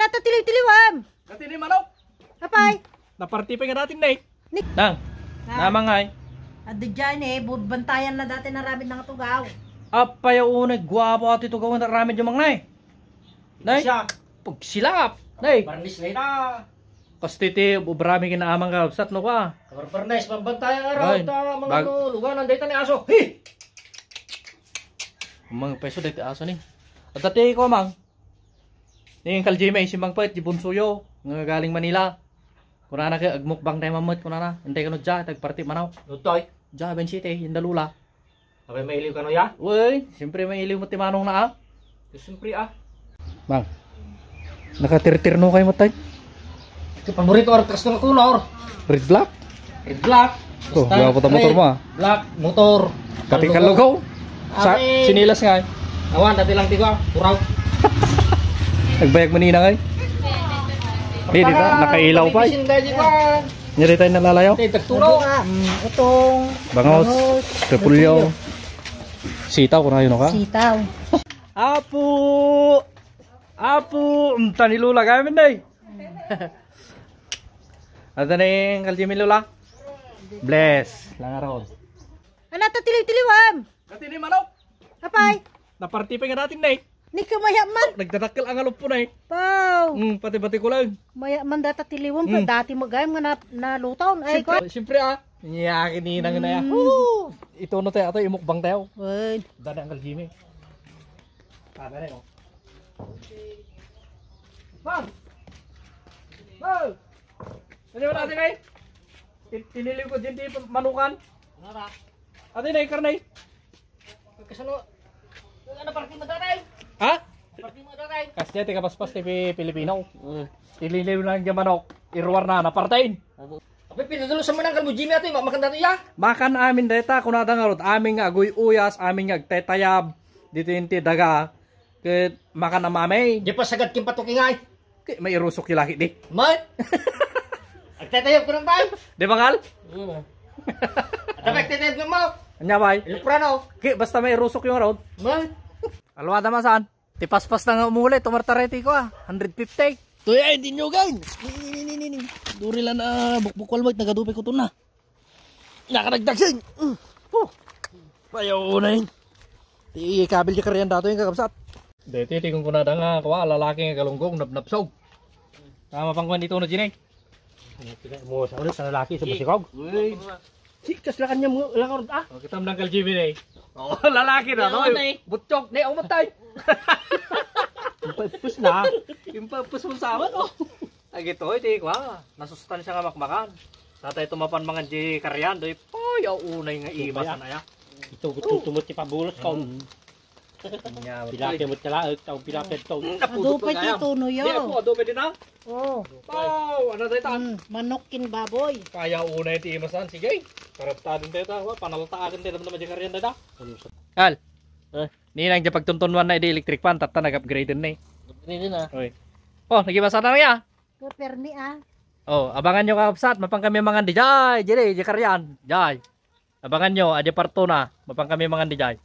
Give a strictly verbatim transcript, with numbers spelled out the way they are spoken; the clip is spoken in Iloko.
Tatiliw-tiliwam. Dati ni manok. Apay? Naparti pa nga dati, Nay. Ni- Nang, Ha? Namang ay. Adda dyan eh, bu-, bantayan na dati na ramid ng tugaw. Apay, unay, guwapo ati tugaw na ramid yung mga, Nay. Nay. Siya. Pagsilap, Nay. Barnis na ita. Kasti ti ubrami kinaamang ka, sat no ka? Kabarbarnes, pambantayan araw, Ay, ta, mga bag- ano, luganan, dayta ni aso. Hi! Mga peso dayta aso ni. At dati ko, Mang. Ni Uncle Jimmy, si Mang Pet, di bunsuyo, nga galing Manila. Kunana kay agmukbang tayo mamet, kunana. Intay kano dya, tagparti manaw. Nutoy? Dya, Ben City, yung dalula. Abay, mailiw kano ya? Uy, siyempre mailiw mo ti manong na, ah. Siyempre, ah. Mang, nakatirtirno kayo mo tayo? Ito, paborito, or, takas ng kunor. Red Black? Red Black. Oh, basta gwapo ta motor red, mo, ah. Black, motor. Pati kalugaw. Sa, amin. Sinilas nga, eh. Awan, dati lang ti ko, ah. Puraw. Nagbayag manina, eh. Di, di ta, nakailaw pa, eh. Bisin tayo, di ko, ah. Nyari tayo nalalayaw. Di, tagturo. Mm, utong. Bangos, bangos, repolyo. Repolyo. Sitaw, kung ano ka? Sitaw. Apo! Apo! Ang tanilula, kaya min, day. Ang taning kaljimi, Lola. Bless. Langaron. Ano to, tiliw-tiliwam? Dati ni manok. Apay? Naparti pa nga dati, Nay. Ni kumaya man. Nagdadakkel ang alupon, Nay. Pau. Mm, pati-pati ko lang. Maya man data tiliwam pa. Mm. Dati magayam nga na-, nalutaw. Ay, siyempre, ko. Siyempre, ah. Niya, kininang na yan. Mm. Woo! Ito no tayo, ato, imukbang tayo. Ay. Dati, Uncle Jimmy. Ah, dali, oh. Bang! Oh! Ano ba natin, Nay? Tin-, tiniliw ko din, di manukan. Ano ba? Ate, Nay, karne. Kasano? Ano, parking mo, tatay? Ha? Parking mo, tatay? Kasi ti kapaspas ti Pi-, Pilipino. Mm. Tiniliw na nga manok. Iruar na, napartain. Apo. Apay, pinadalo sa manang kalbo, Jimmy, atoy, ma-, makan datoy, ya? Makan amin dayta, kunada nga rod, amin nga aguy-uyas, amin nga agtetayab, dito yung ti daga, ket makan a mami. Di pa sagad kin patuki nga, eh. Ket mairusok yung laki, di. Mat? Agtetayab ko ng tayo. Di, bangal? Oo. At ang agtetayab ng mouth. Anya, bay? Iluprano. Ket basta mairusok yung road. Mat? Alwada masan? Ti paspas na nga umuli, tumartaray ti ko, ah. Hundred fifty. Tuy ay, di nyo, gang. Ni, ni, ni, ni, ni, ni. Duri lang na bukbukwal mo, it nagadupay ko to na. Nakaragdagsing. Mm. Oh. Payaw na yun. Ti kabil di karian dato yung kakabsat. Dito, ti kung kunada nga, kuha, lalaki nga galunggong, napnapsog. Tama pang kwan dito na, Jine. Mo sa ulit sa lalaki sa basikog. Uy. Si, kas lakan niya mo, lakan, ah? Oh, kita mo ng Uncle Jimmy na eh. Oh, lalaki na, no? Yaman na eh. Butchog, ne, umatay. Impapus na. Impapus mo sa amin, oh. Ay, gito, iti, kwa, nasustansya nga makmakan. Tatay tumapan mangan di karian, doy, poy, aw unay nga imas, anaya. Ito, ito, tumot ti pabulos ko. Mm. Nya, pilapia mo tala, eh, tao pilapia to. Mm, adobe ti tuno yo. Di, apo, adobe din, ah. Oh. Wow, ano tayo, tan? Mm, manok kin baboy. Kaya una iti imasan, sige. Karaptadan tayo ta, wa, panaltaagan tayo naman naman di karian tayo ta. Kal. Eh? Ninang di pagtuntunuan na idi electric fan, tatta nag-upgrade na eh. Upgrade na. Oy. Oh, nagibasa na ya. Permi, ah. Oh, abangan nyo kakabsat, mapang kami mangan di jay, jay, jay karian, jay. Abangan nyo, adya parto na. Mapang kami mangan di jay.